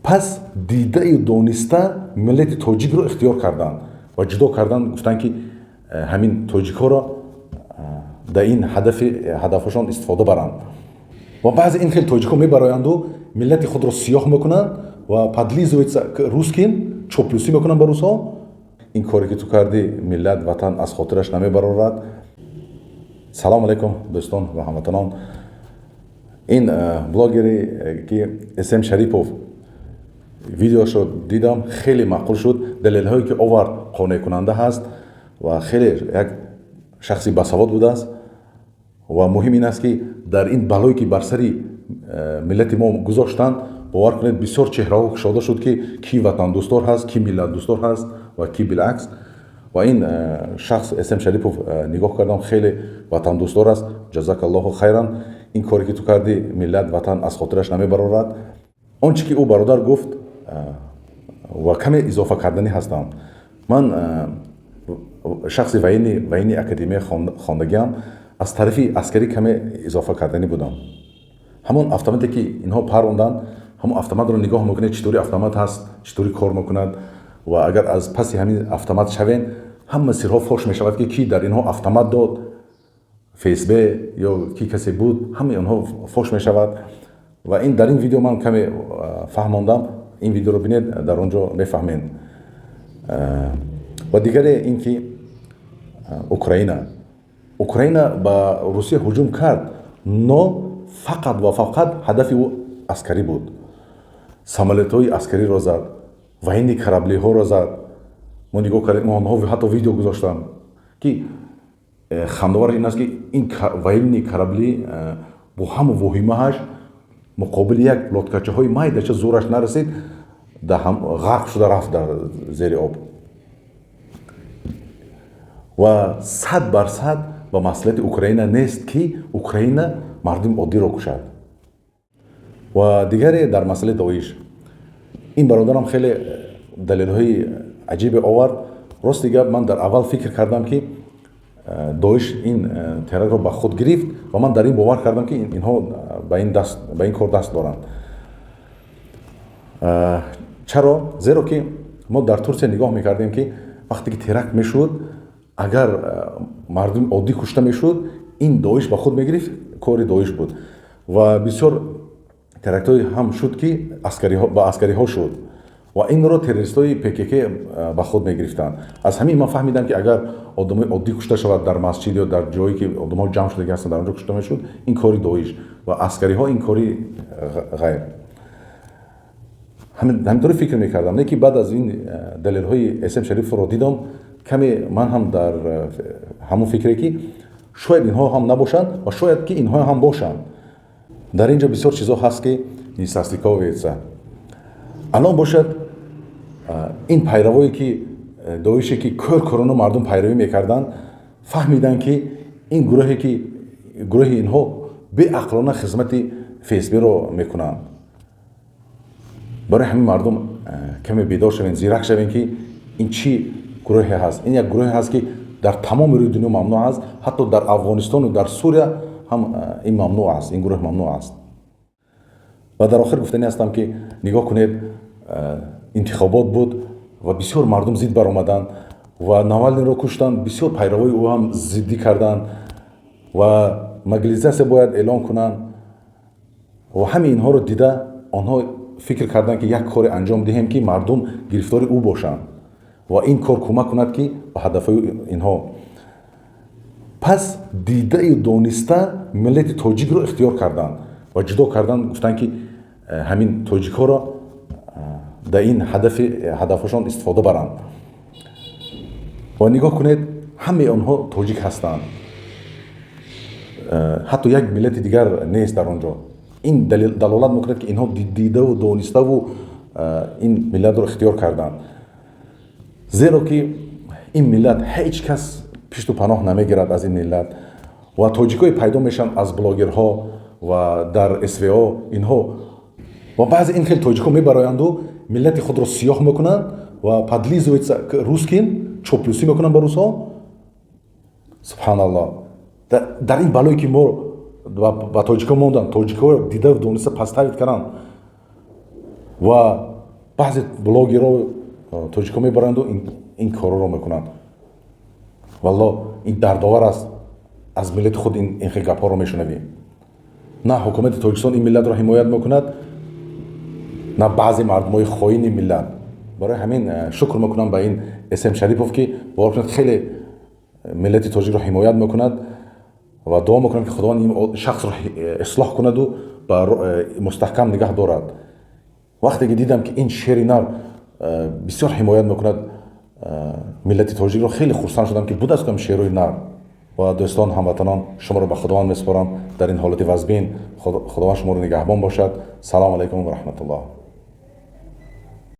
Пас дидаю дониста миллати тоҷикро ихтиёр карданд ва ҷудо кардан, гуфтанд, ки ҳамин тоҷикҳоро дар ин ҳадафи ҳадафҳошон истифода баранд. Ва баъзе ин хел тоҷикҳо мебароянду миллати худро сиёҳ мекунанд ва подлизываются к русским, чоплюсӣ мекунанд ба русҳо. Ин коре, ки ту кардӣ, миллат, ватан аз хотираш намебарорад. Салому алайкум, дӯстон ва ҳамватанон! Ин блогере, ки См Шарипов, видеошро дидам, хеле маъқул шуд. Далелҳое, ки овард, қонеъкунанда ҳаст ва хеле як шахси басавод будааст. Ва муҳим ин аст, ки дар ин балое, ки бар сари миллати мо гузоштанд, бовар кунед, бисёр чеҳраҳо кушода шуд, ки кӣ ватандӯстдор ҳаст, кӣ миллатдӯстдор ҳаст ва кӣ билакс. Ва ин шахс, См Шарипов, нигоҳ кардам, хеле ватандӯстдор аст. Ҷазакаллоҳу хайран! Ин коре, ки ту кардӣ, миллат, ватан аз хотираш намебарорад. Он чӣ ки ӯ бародар гуфт ва каме изофа карданӣ ҳастам. Ман шахси военный академия хондагиам, аз тарафи аскарӣ каме изофа карданӣ будам. Ҳамон автомате, ки инҳо паронданд, ҳамон автоматро нигоҳ мекунед, чӣ таври автомат ҳаст, чӣ таври кор мекунад. Ва агар аз паси ҳамин автомат шавен, ҳама сирҳо фош мешавад, ки кӣ дар инҳо автомат дод, ФСБ ё кӣ касе буд, ҳамаи онҳо фош мешавад. Ва ин дар ин видео ман каме фаҳмондам. Ин видеоро бинед, дар он ҷо мефаҳмед. Ва дигаре ин ки Украина ба Русия ҳуҷум кард, но фақат ва фақат ҳадафи ӯ аскарӣ буд. Самолетҳои аскариро зад, военный кораблиҳоро зад. Мо нигоҳ кардем, онҳо ҳатто видео гузоштанд, ки хандовар ин аст, ки ин военный корабли бо ҳама воҳимааш муқобили як лодкачаҳои майдача зӯраш нарасид, ғарқ шуда рафт дар зери об. Ва 100% ба маслиҳати Украина нест, ки Украина мардуми оддиро кушад. Ва дигаре, дар масъалаи Доиш ин бародарам хеле далелҳои аҷибе овард. Рости гап, ман дар аввал фикр кардам, ки Доиш ин терактро ба худ гирифт, ва ман дар ин бовар кардам, ки инҳо ба ин кор даст доранд. Чаро? Зеро ки мо дар Турсия нигоҳ мекардем, ки вақте ки теракт мешуд, агар мардуми оддӣ кушта мешуд, ин Доиш ба худ мегирифт, кори Доиш буд. Ва бисёр терактҳое ҳам шуд, ки ба аскариҳо шуд ва инро террористҳои ПКК ба худ мегирифтанд. Аз ҳамин ман фаҳмидам, ки агар одамои оддӣ кушта шавад дар масҷид ё дар ҷое, ки одамҳо ҷамъ шудаги ҳастанд, дар он ҷо кушта мешуд, ин кори Доиш ва аскариҳо ин кори ғайр. Ҳаминтавре фикр мекардам, не ки баъд аз ин далелҳои См Шарифро дидам, каме ман ҳам дар ҳамон фикре, ки шояд инҳо ҳам набошанд ва шояд ки инҳо ҳам бошанд. Дар ин ҷо бисёр чизҳо ҳаст, ки не состыковывается. Алон бошад, ин пайравое, ки Доише, ки кӯр кӯрона мардум пайравӣ мекарданд, фаҳмиданд, ки ин гурӯҳе, ки гурӯҳи инҳо беақлона хизмати ФСБро мекунанд. Барои ҳамин мардум каме бедор шавем, зирак шавем, ки ин чӣ гурӯҳе ҳаст. Ин як гурӯҳе ҳаст, ки дар тамоми рӯи дунё мамнӯъ аст, ҳатто дар Афғонистону дар Сурия ҳам ин мамнӯъ аст, ин гурӯҳ мамнӯъ аст. Ва дар охир гуфтанӣ ҳастам, ки нигоҳ кунед, интихобот буд ва бисёр мардум зид баромаданд ва Навалниро куштанд, бисёр пайравои ӯ ҳам зиддӣ карданд ва мобилизация бояд эълон кунанд. Ва ҳамин инҳоро дида, онҳо фикр карданд, ки як коре анҷом диҳем, ки мардум гирифтори ӯ бошанд ва ин кор кӯмак кунад, ки ба ҳадафҳои инҳо. Пас дидаю дониста миллати тоҷикро ихтиёр карданд ва ҷудо карданд, гуфтанд, ки ҳамин тоҷикҳоро дар ин ҳадафи ҳадафҳошон истифода баранд. Ва нигоҳ кунед, ҳамаи онҳо тоҷик ҳастанд, ҳатто як миллати дигар нест дар он ҷо. Ин далолат мекунад, ки инҳо дидаву дониставу ин миллатро ихтиёр карданд, зеро ки ин миллат ҳеҷ кас пишту паноҳ намегирад аз ин миллат. Ва тоҷикое пайдо мешаванд аз блогерҳо ва дар СВО инҳо. Ва баъзе ин хел тоҷикҳо мебароянду миллати худро сиёҳ мекунанд ва подлизываются к русским, чоплюсӣ мекунанд ба русҳо. Субҳаналлоҳ! Дар ин балое, ки мо ба тоҷикҳо монданд, тоҷикҳо дида дониста поставить карданд ва Баъзе блогерро тоҷикҳо мебаранду ин корҳоро мекунанд. Валло, ин дардовар аст, аз миллати худ ин хел гапҳоро мешунавӣ. На ҳукумати Тоҷикистон ин миллатро ҳимоят мекунад, на баъзе мардумои хоини миллат. Барои ҳамин шукр мекунам ба ин См Шарипов, ки бовар кунед, хеле миллати тоҷикро ҳимоят мекунад, ва дуо мекунам, ки Худованд ин шахсро ислоҳ кунаду ба мустаҳкам нигаҳ дорад. Вақте ки дидам, ки ин шери нар бисёр ҳимоят мекунад миллати тоҷикро, хеле хурсанд шудам, ки будааст кам шерои нар. Ва дӯстон, ҳамватанон, шуморо ба Худованд месупорам. Дар ин ҳолати вазбин Худованд шуморо нигаҳбон бошад. Салому алайкум ва раҳматуллоҳ.